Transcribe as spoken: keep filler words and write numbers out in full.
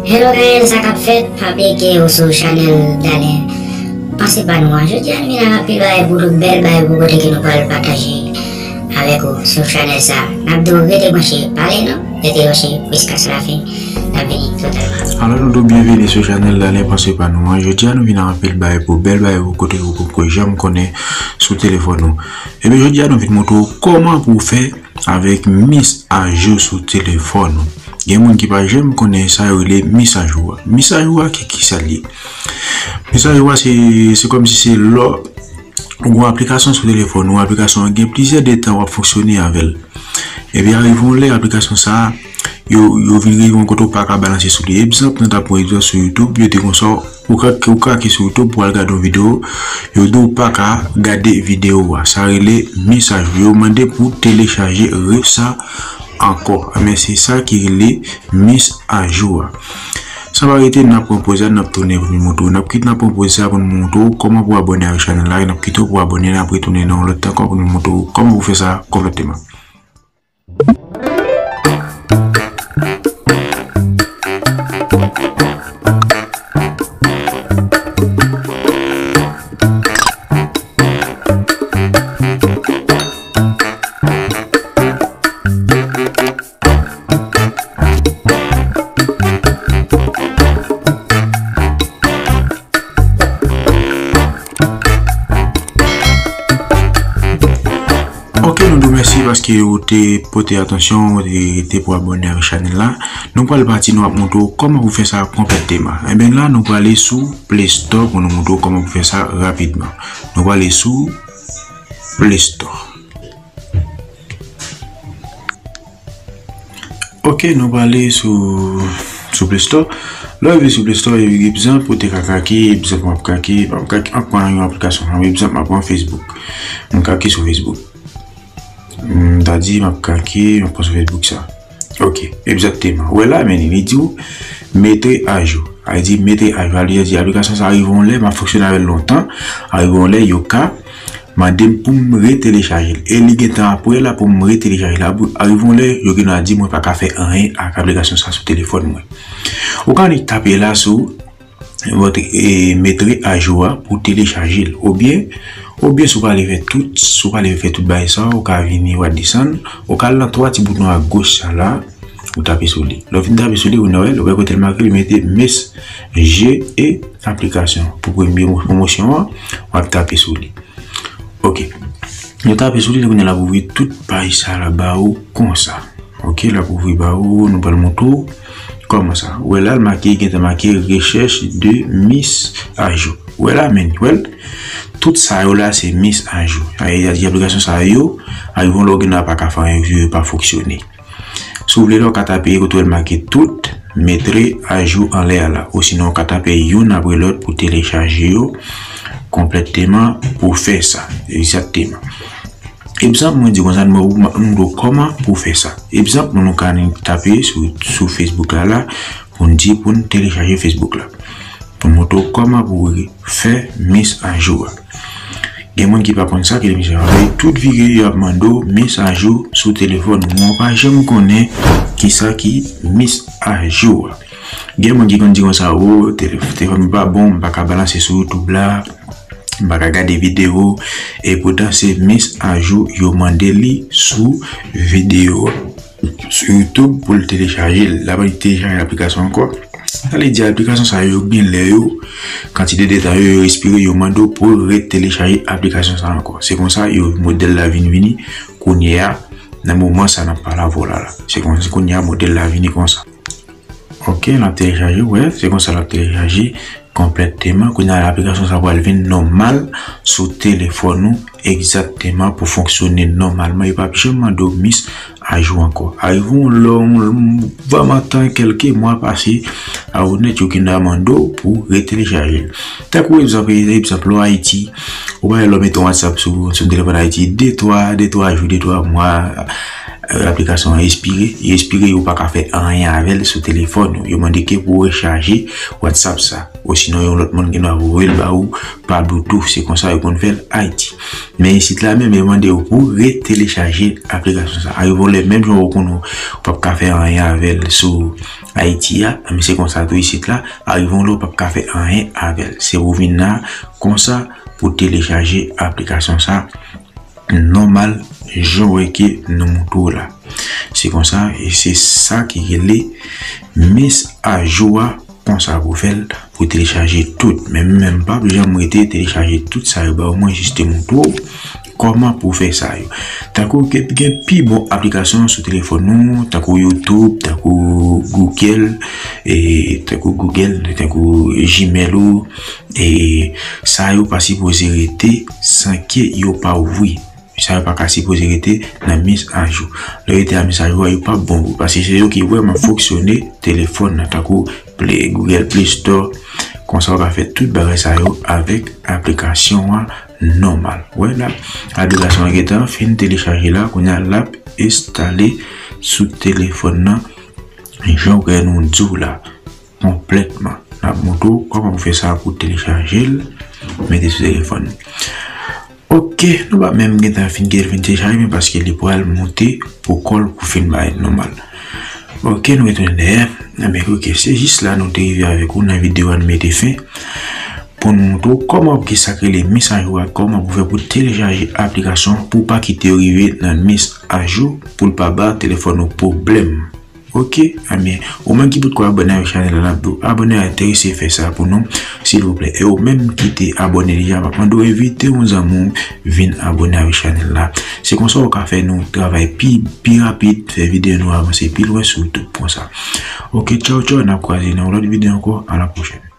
Hello guys, sa k ap fèt? Pa bliye ke ou sou chanèl Dalen Panse Pa Nou an. Jodi a nou vin ak anpil bagay pou tout, bèl bagay pou kote ke nou pral pataje avèk ou sou chanèl sa. N ap di w rete branche, pale non, rete branche jiskaske lafen. N ap vini totalman. Alò nou di w byenveni sou chanèl Dalen Panse Pa Nou an. Jodi a nou vin ak anpil bagay pou, bèl bagay pou kote ke ou poko janm konnen sou telefòn ou. Ebyen jodi a nou vin montre w kòman pou w fè avèk mis ajou sou telefòn ou. Gen moun ki pa janm konnen sa yo rele mis ajou a. Mis ajou a ki, kisa l ye? Mis ajou a se, se kòmsi se lè w gen yon aplikasyon sou telefòn ou, aplikasyon an gen plizyè de tan w ap fonksyone avè l. Epi arive yon lè aplikasyon sa a, yo, yo vin rive yon kote w pa ka balanse sou li. Egzanp, nou ta pran egzanp sou YouTube, yo te konsa, ou ka, ou ka ki sou YouTube pou al gade yon videyo, yo di w pa ka gade videyo a. Sa rele mis ajou. Yo mande pou telechaje rès sa ankò. Men se sa ki rele mis ajou a. San pa rete, n ap pran poz la, n ap tounen pou nou montre w. N ap kite, n ap pran poz sa pou nou montre w kòman pou abòne ak chanèl la. N ap kite w pou abòne, n ap retounen nan yon lòt tan ankò pou nou montre w kòman pou fè sa konplèteman. Ok, nou di w mèsi paske ou te pote atansyon, ou te rete pou abòne avèk chanèl la. Nou pral pati, nou ap montre w kòman pou fè sa konplèteman. Enben la, nou prale sou Play Store pou nou montre w kòman pou fè sa rapidman. Nou prale sou Play Store. Ok, nou prale sou, sou Play Store. Lè w rive sou Play Store, egzanp, ou te ka kake, egzanp, m ap kake, m ap kake, m ap pran yon aplikasyon, egzanp, m ap pran Facebook. M kake sou Facebook. M ta di, m ap kake, m ap pran sou Facebook sa. Ok, egzakteman. Ou wè la, men li di w, mete ajou. Sa vle di, mete ajou. Sa vle di, aplikasyon sa rive yon lè, m ap fonksyone avè l lontan. Rive yon lè, yo ka mande m pou m retelechaje l. E li gentan apre la pou m retelechaje l. Arive yon lè, yo gentan di mwen pa ka fè anyen ak aplikasyon sa sou telefòn mwen. Ou ka annik tape la sou mete ajou a pou telechaje l. Oubyen, oubyen si w pa vle fè tout, si w pa vle fè tout bagay sa, ou ka vini, w a desann, ou ka al nan twa ti bouton agoch sa la, ou tape sou li. Lè w fin tape sou li, ou wè, ou wè kote l make, li mete mes je e aplikasyon. Pou premye pwomosyon an, w ap tape sou li. Ok. Nou tape sou li, kounye a l ap ouvri tout paj sa la ba ou konsa. Ok, l ap ouvri ba ou, nou pral montre w kòman sa. Ou wè la, l make, gentan make recherche de mise à jour. Ou wè la, men, ou wè l? Tout sa yo la, se mise à jour. Sa vle di, aplikasyon sa yo, arive yon lè w gen nan pa ka fè anyen, yo pa fonksyone. Si w vle la, w ka tape kote w wè l make tout, mete ajou anlè a la. Osinon, w ka tape youn apre lòt pou telechaje yo konplèteman pou fè sa. Egzakteman. Egzanp, mwen di konsa, mwen, mwen montre w kòman pou fè sa. Egzanp, nou ka tape sou, sou Facebook la, la, pou n di pou n telechaje Facebook la. Pou n montre w kòman pou fè mise à jour a. Gen moun ki pa konn sa, ki te misye anvoye tout videyo y ap mande w mise à jour sou telefòn ou. Mwen pa janm konnen kisa ki mise à jour a. Gen moun ki konn di konsa, o, tele-, telefòn mwen pa bon, m pa ka balanse sou YouTube la, m pa ka gade videyo, e poutan se mise à jour yo mande li sou videyo a. Sou YouTube pou l telechaje l. L ap telechaje aplikasyon ankò. Sa vle di aplikasyon sa yo gen lè yo, kantite de tan yo, yo espire yo mande w pou w retelechaje aplikasyon sa ankò. Se konsa yo modèl la vin vini kounye a, nan moman sa n ap pale avè w la la. Se konsa kounye a modèl la vini konsa. Ok, l ap telechaje, wè, se konsa l ap telechaje konplèteman. Kounye a aplikasyon sa pral vin nòmal sou telefòn ou egzakteman pou fonksyone nòmalman. Yo p ap janm mande w mise à jour ankò. Arive yon lè, yon, vrèman tan kèlke mwa pase, a onèt yo gentan mande w pou retelechaje l. Tankou egzanp, egzanp, lè w Ayiti, ou pa wè lè w mete yon WhatsApp sou, sou telefòn Ayiti, de twa, de twa jou, de twa mwa, aplikasyon an espire, li espire, yo pa ka fè anyen avè l sou telefòn ou. Yo mande ke pou w rechaje WhatsApp sa. Osinon, yon lòt moun gen dwa voye l ba ou pa Bluetooth. Se konsa yo konn fè l Ayiti. Men isit la menm, yo mande w pou w retelechaje aplikasyon sa. Arive yon lè, menm jan ou konn ou p ap ka fè anyen avè l sou Ayiti a, men se konsa tou isit la, arive yon lè ou p ap ka fè anyen avè l. Se pou w vin la konsa pou w telechaje aplikasyon sa nòmal, jan w wè ke nou montre w la. Se konsa, e se sa ki rele mis ajou a, konsa pou fè l, pou telechaje tout. Men menm pa janm rete telechaje tout sa yo ba w, mwen jis te montre w kòman pou fè sa yo. Tankou gen, gen pi bon aplikasyon sou telefòn nou, tankou YouTube, tankou Google, e tankou Google, tankou Gmail ou, e sa yo pa sipoze rete san ke yo pa ouvri. Sa yo pa ka sipoze rete nan mis ajou. Lè yo rete nan mis ajou a, yo p ap bon pou, paske se yo ki vrèman fonksyone telefòn nan, tankou Play, Google Play Store. Konsa, w ka fè tout bagay sa yo avèk aplikasyon an nòmal. Wè la, aplikasyon an gentan fin telechaje la, kounye a l ap enstale sou telefòn nan, jan w wè nou di w la, konplètman. N ap montre w kòman pou fè sa pou telechaje l, mete sou telefòn. Ok, nou pa menm gentan fin, gen fin telechaje, men paske li pral monte pou kò l pou fin bay nòmal. Ok, nou retounen dèyè. Ebyen, ok, se jis la nou te rive avèk ou nan videyo a, nou mete fen. Pou nou montre w kòman pou ki sa k rele mis ajou a, kòman pou fè pou telechaje aplikasyon pou pa kite yo rive nan mis ajou, pou l pa ba telefòn ou pwoblèm. Ok, ebyen, ou menm ki potko abòne avèk chanèl la, n ap di w abòne a, enterese fè sa pou nou, silvouplè. E ou menm ki te abòne deja, m ap mande w envite yon zanmi w vin abòne avèk chanèl la. Se konsa w ka fè nou travay pi, pi rapid, fè videyo nou avanse pi lwen sou YouTube konsa. Ok, tchaw, tchaw, n ap kwaze nan yon lòt videyo ankò. A la pwochèn.